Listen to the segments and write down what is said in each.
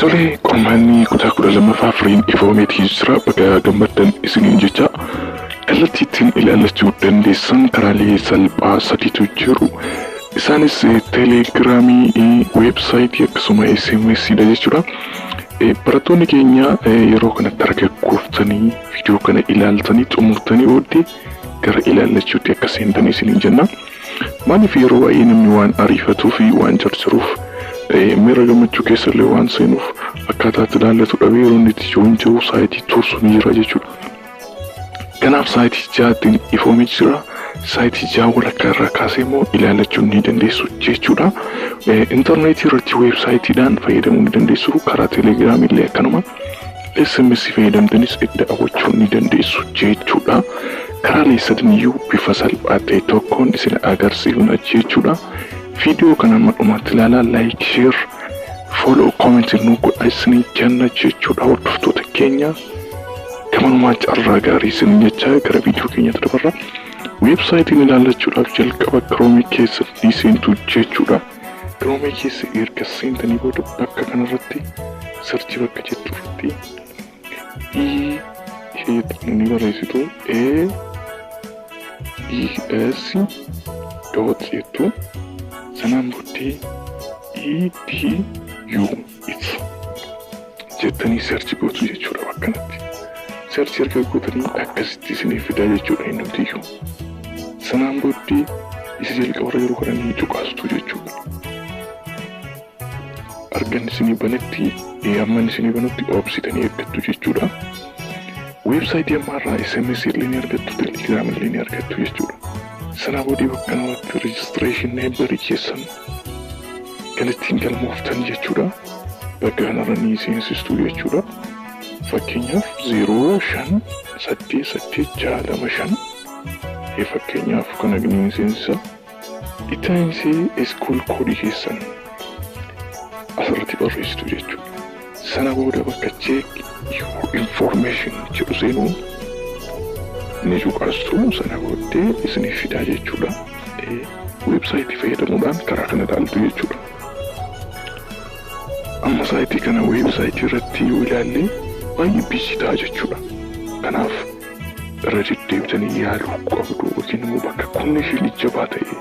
Tole, qormaanni kutaa 12ffaa firiin ifoomeetii jira. Bakka gammaddan isiniin jecha, kallattii ittiin ilaallachuu dandeessan karaalee salphaa sadiitu jiru. Isaanis Teelegiraamii, weebsaayitii akkasuma SMS dha jechuudha. Barattoonni keenya yeroo kanatti dargaggooftanii viidiyoo kana ilaaltanii xumurtanii booddee gara ilaallachuutti akka seentan isiniin jenna. Maaliif? Yeroo baay'ee namni waan ariifatuu fi waan jarjaruuf, miira gammachuu keessa illee waan seenuuf, akkaataa itti ilaallatu dhabee yeroo inni itti jiru saayitii tursu ni jira jechuudha. Kanaaf saayitii 6tti ifoomee jira. Saayitii 6 walakkaa irraa kaasee immoo ilaallachuu ni dandeessu jechuudha. Intarneetii irratti weebsaayitiidhaan fayyadamuu ni dandeessu. Karaa Teelegiraamii illee akkanuma. SMS fayyadamtanis itti daawwachuu ni dandeessu jechuudha. Karaalee sadaniyyuu bifa salphaa ta'e tokkoon isin agarsiifna jechuudha. Viidiyoo kana amma dhumaatti ilaalaa, like, share, follow, comment nu godha isin jenna jechuudha, hordoftoota keenya. Gamanumaa carraa gaarii isin jecha gara viidiyoo keenyatti dabarra. Weebsaayitiin ilaallachuudhaaf jalqaba Kiroomii keessa ni seentu jechuudha. Kiroomii keessa erga seentanii booda bakka kanarratti search bakka jettu irratti E ishee jettu ni barreessitu, A E S dot jettu. Sanaan booddee E D U it jettanii search gootu jechuudha bakka kanatti. Search erga gootanii akkasitti isiniif fidaa jechuudha innumtiyyuu. Sanaan booddee isa jalqabarra jiru kana ni tuqaastu jechuudha. Argan isinii banetti, amma isinii banutti obsitanii eeggattu jechuudha. Weebsaayitii ammaarraa SMS illee ni argattu, Teelegiraam illee ni argattu jechuudha. Sanaa booddee bakka kanarratti registration number keessan kan ittiin galmooftan jechuudha. Bakka kanarra ni seensistu jechuudha. Fakkeenyaaf 0588625, fakkeenyaaf kana ni seensisa. Itti aansee school code keessan asirratti barreessitu jechuudha. Sana booda bakka "check your information" jedhu seenuun ni cuqaastu. Sana booddee isiniif fidaa jechuudha. Weebsaayitii fayyadamuudhaan karaa kana ilaaltu jechuudha. Amma saayitii kana weebsaayitii irratti yoo ilaalle baay'ee busy ta'a jechuudha. Kanaaf irra deddeebitanii yaaluu qabdu, yookiin immoo bakka connection jabaa ta'e,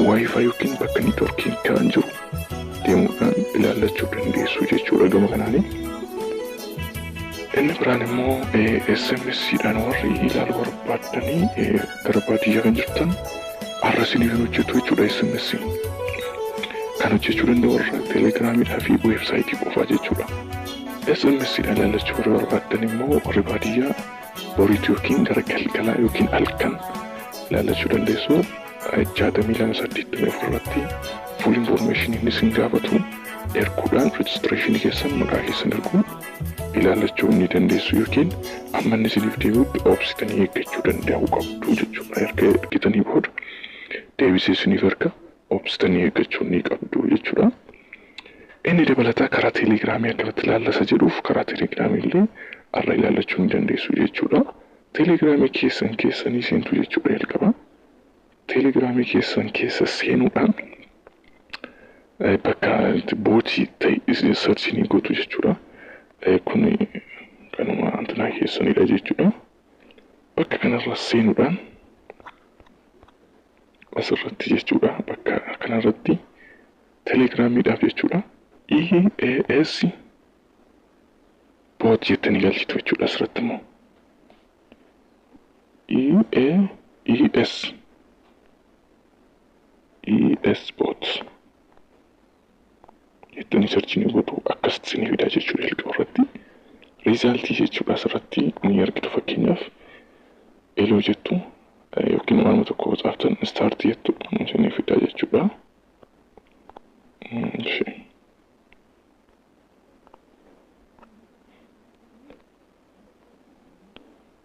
WiFi yookiin bakka niitworkiin kan jiru deemuudhaan ilaallachuu dandeessu jechuudha gama kanaanii. Inni biraan immoo SMS-dhaan warri ilaaluu barbaaddanii gara baadiyyaa kan jirtan har'a isiniif hin hojjetu jechuudha SMS. Kan hojjechuu danda'u warra Teelegiraamiidhaa fi weebsaayitii qofaa jechuudha. SMS-dhaan ilaallachuu warri barbaaddan immoo warri baadiyyaa boriitu yookiin gara galgalaa yookiin halkan ilaallachuu dandeessu. 6284 irratti full information inni isin gaafatu erguudhaan, registration keessan, maqaa keessan erguun ilaallachuu ni dandeessu, yookiin amma inni isiniif deebi'utti obsitanii eeggachuu danda'uu qabdu jechuudha. Erga ergitanii booda deebisee isiniif erga, obsitanii eeggachuu ni qabdu jechuudha. Inni dabalataa karaa Teelegiraamii akkamitti ilaallasa jedhuuf, karaa Teelegiraamii illee har'a ilaallachuu ni dandeessu jechuudha. Teelegiraamii keessan keessanii seentu jechuudha jalqaba. Teelegiraamii keessan keessa seenuudhaan bakka bot ta'e search ni gootu jechuudha. Kun kanuma antinaa keessanidha jechuudha. Bakka kanarra seenuudhaan asirratti jechuudha. Bakka kanarratti Teelegiraamiidhaaf jechuudha. EAS bot jettanii galchitu jechuudha asirratti immoo. EAES ES bot jettanii search ni gootu, akkasitti isinii fidaa jechuudha jalqaba irratti. Result jechuudha asirratti ni argitu. Fakkeenyaaf hello jettu yookiin waanuma tokko tsaaftan, start jettu, isinii fidaa jechuudha.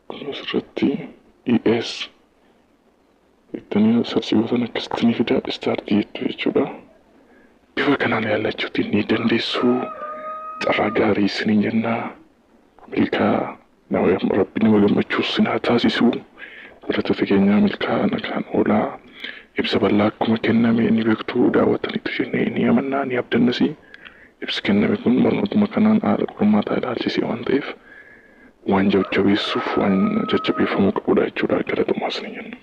Kun asirratti ES jettanii search gootan, akkasitti ni fida, start jettu jechuudha. Bifa kanaan yaallachuutiin ni dandeessu. Carraa gaarii isiniin jennaa. Milkaa nama Rabbi nama gammachuus sin haa taasisu. Barattoota keenya, milkaa nagaan oolaa. Ibsa bal'aa akkuma kenname ni beektu, daawwattaniitu jennee ni amannaa, ni abdannasi. Ibsi kenname kun barnootuma kanaan haala qormaataa ilaalchisee waan ta'eef waan jajjabeessuuf waan jajjabeeffamuu qabudha jechuudha. Galatoomaa isin jenna.